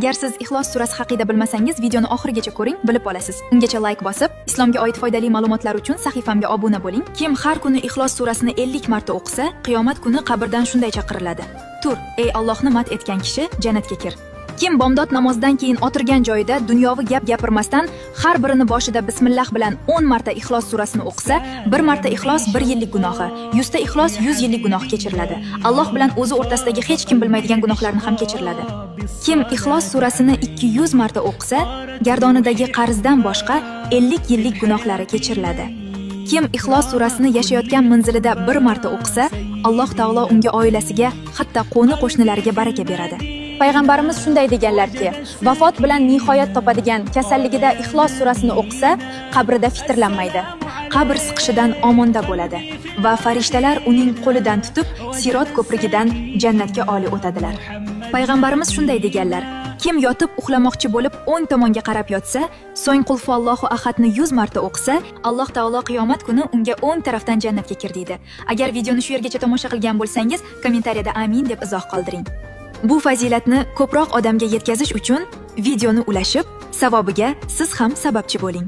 Agar siz Ixlos surasi haqida bilmasangiz, videoni oxirigacha ko'ring, bilib olasiz. Ungacha like bosib, islomga oid foydali ma'lumotlar uchun sahifamga obuna bo'ling. Kim har kuni Ixlos surasini 50 marta o'qisa, qiyomat kuni qabrdan shunday chaqiriladi: "Tur, ey Allohni mat etgan kishi, jannatga kir." Kim bomdod namozidan keyin o'tirgan joyida dunyoviy gap gapirmasdan har birini boshida bismillah bilan 10 marta Ixlos surasini o'qisa, bir marta Ixlos bir yillik gunohi, 100 ta Ixlos 100 yillik gunoh kechiriladi. Alloh bilan o'zi o'rtasidagi hech kim bilmaydigan gunohlarni ham kechiriladi. Kim Ixlos surasini 200 marta o'qisa, gardonidagi qarzdan boshqa 50 yillik gunohlari kechiriladi. Kim Ixlos surasini yashayotgan manzilida bir marta o'qisa, Alloh taolo unga, oilasiga, hatto qo'ni qo'shnilariga baraka beradi. Payg'ambarimiz shunday deganlarki, vafot bilan nihoyat topadigan kasalligida Ixlos surasini o'qisa, qabrida fitrlanmaydi. Qabr siqishidan omonda bo'ladi va farishtalar uning qo'lidan tutib, Sirot ko'prigidan jannatga olib o'tadilar. Payg'ambarimiz shunday deganlar: Kim yotib uxlamoqchi bo'lib o'ng tomonga qarab yotsa, so'ng Qul huvallohu ahadni 100 marta o'qisa, Alloh taolo qiyomat kuni unga o'ng tarafdan jannatga kir deydi. Agar videoni shu yergacha tomosha qilgan bo'lsangiz, kommentariyada "Amin" deb izoh qoldiring. Bu fazilatni ko'proq odamga yetkazish uchun videoni ulashib, savobiga siz ham sababchi bo'ling.